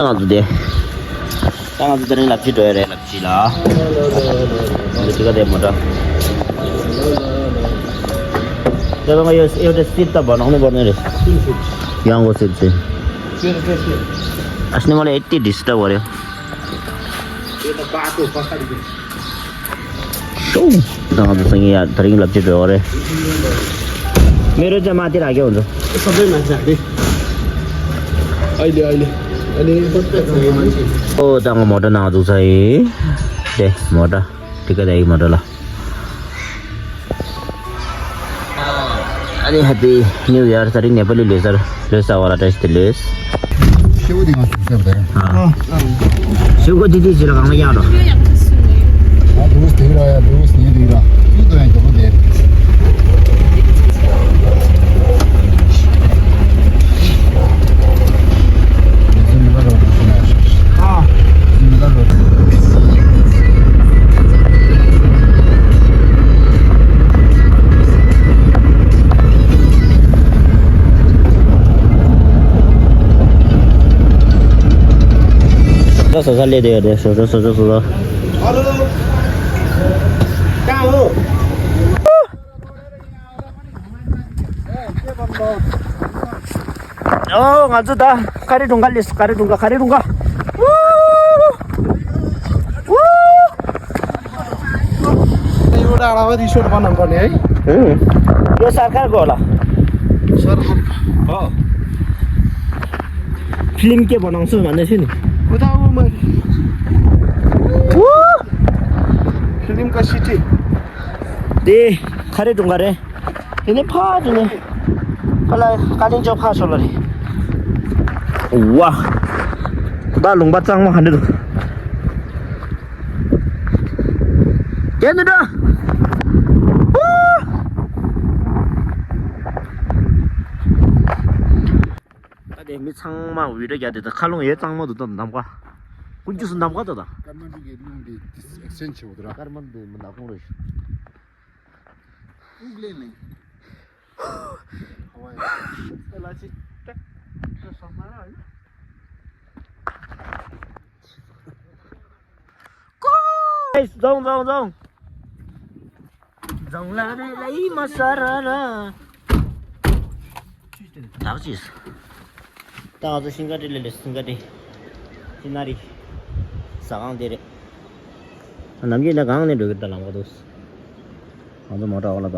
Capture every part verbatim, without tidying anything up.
ང་ཚོ་དེ། ད་ང་ཚོ་དེ་རིང་ལབ་ཅི་འགྲོ་ཡ་རེད་ལབ་ཅི་ལ། འདི་ཅི་ག་དེ་མོ་ཊ། ད་ང་ཡོད་ཡོད་དེ་སིབ་ད་བ་ནང་ནས་བ་ནས་རེད། ཡང་གོ་སིབ་སིབ། ཨ་ཤི་ནི་མ་ལ་ཨེ་ཏི་ཌི་སི་ཊར་བ་རེད། ཤོ། ད་ང་ཚོ་སང་ཉིན་ཡ་དེ་རིང་ལབ་ཅི་འགྲོ་ཡ་རེད། མེ་རོ་ཅན་མ་དེ་ར་གེ་འོང་ཚོ། སོ་པའི་ན་ཤ་དེ། ཨ་ལེ་ཨ་ལེ། ཨ་ལེ་ཧོ་སྤེ་ཚ་ཡེ་མ་ཅི། ཨོ་ད་ང་མོ་ཊ་ནང་འཛུགས་ས་ཡིན། དེ་མོ་ཊ། དེ་ག་དེ་ཡི་མོ་ཊ་ལ། ཨ་ནི་Happy New Year། ད་རིང་ནེ་པ་ལི་ལོ་གསར་ལོ་གསར་བ་ལ་བཀྲ་ཤིས་བདེ་ལེགས། ཤེལ་སྒོ་དེ་ང་ཚོ་བཟོས་པ་རེད། ཤེལ་སྒོ་དེ་དེ་ཅི་ལ་གང་ལ་གཡར་རོ། ང་འདུག་སྟེགས་ར་ཡ་འདུག་ཉེ་འདུག་ར། ཅི་ཏོ་ཡང་མགྱོགས་པོ་བསྡད། ད་ས་ས་ལས་དེ་ཡོད་དེ། སོ་སོ་སོ་སོ་སོ་སོ། ཨོ་ང་ཚོ་ད་ཀ་རི་གྲོང་ཁ་སླེབས་སོང་། ཀ་རི་གྲོང་ཁ། ཀ་རི་གྲོང་ཁ། ཨུ། ཨུ། ཡོ་ད་ར་བ་དི་ཤོར་བ་ནང་གོ་ནས། ཡོ་སར་ཁར་གོ་ལ། སར་ཁར་གོ། ཕི་ལིམ་སྐྱེས་པ་ནང་སོ་མ་ནས་ཤི་ནི། ཨུ་ད་ཨུ་མ། ཨུ། ཕི་ལིམ་ཀ་ཤི་ཏི། དེ་ཁ་རི་གྲོང་ཁ་རེད། དེ་ནས་ཕ་དེ་ནས་ཕ་ལ་ཀ་ལིང་ཅོག་ཕ་ཤོར་ལ་རེད། ཝ། ད་ལུང་པ་གཙང་མ་ཧ་འདྲི་འདུག་རྒྱན་དུ་འདྲ། ཨུ། ད་དེ་མི་ཚང་མ་བི་ཌིའོ་རྒྱག་དེ་ད་མཁའ་རླུང་ཡེ་གཙང་མ་འདུག་ད་ནམ་མཁའ། ཀུན་རྒྱུ་སུ་ནམ་མཁའ་ད་ད། ཀར་མ་འདི་གི་རླུང་འདི་ཨེག་སི་ཅེན་ཇི་བྱེད་འོ་དེ་ར། ཀར་མ་འདི་མི་ནག་ཁུང་རེད། དབུགས་ལེན་ནས། ཨ་ལ་ཅི། ཏག་ཏག་སོང་མ་ར། ཀོ། ཨེ་རྫོང་རྫོང་རྫོང་། རྫོང་ལ་རེ་ལ་ཡི་མ་ས་ར་ར། ཐག་ཅིས། ད་ང་ཚོ་ཤིང་ཀ་ཏི་ལ་ལས་ཤིང་ཀ་ཏི། ཤིང་ན་རི། ཟ་ཁང་དེ་རེད། ནམ་རྒྱུན་ད་གང་ནས་འགྲོ་གི་ད་ལམ་ཁ་འདུག་ང་ཚོ་མོ་ཊ་འོག་ལ་ད།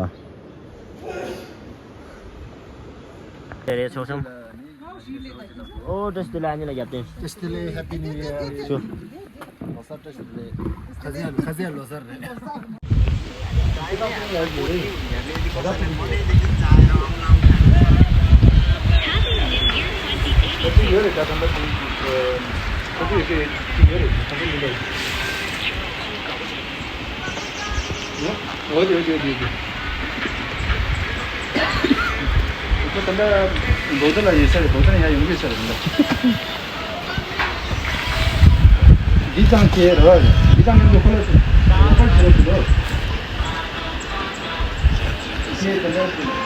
དེ་རེད་ཆོག་ཆོག་ཨོ་བཀྲ་ཤིས་བདེ་ལེགས། ཨ་ནི་ལ་རྒྱབ་རྟེན། བཀྲ་ཤིས་བདེ་ལེགས། Happy New Year། ལོ་གསར་བཀྲ་ཤིས་བདེ་ལེགས། ཁ་ཟས་ཁ་ཟས་ལོ་གསར་རེད། ཡོད་རེད། ད་དམ་པ་དེ་ཁོ་ཚོ་ཡོད་ཀྱི་ཡོད་རེད། དམ་པ་ཡིན་པས། འོ་དེ་འོ་དེ་འོ་དེ་འོ་དེ། ཁོ་ད་ལྟ་རྡོ་རྗེ་ལ་ཡོད་ས་རེད། རྡོ་རྗེ་ལ་ཡང་ཡོང་གི་ཡོད་ས་རེད་ད། འདི་ཙང་ཁྱེད་རེད་བ། འདི་ཙང་ཁྱེད་ཁོ་ལ་ཁོ་ལ་ཁྱེད་རེད་དོ། ཁྱེད་ད་ལྟ།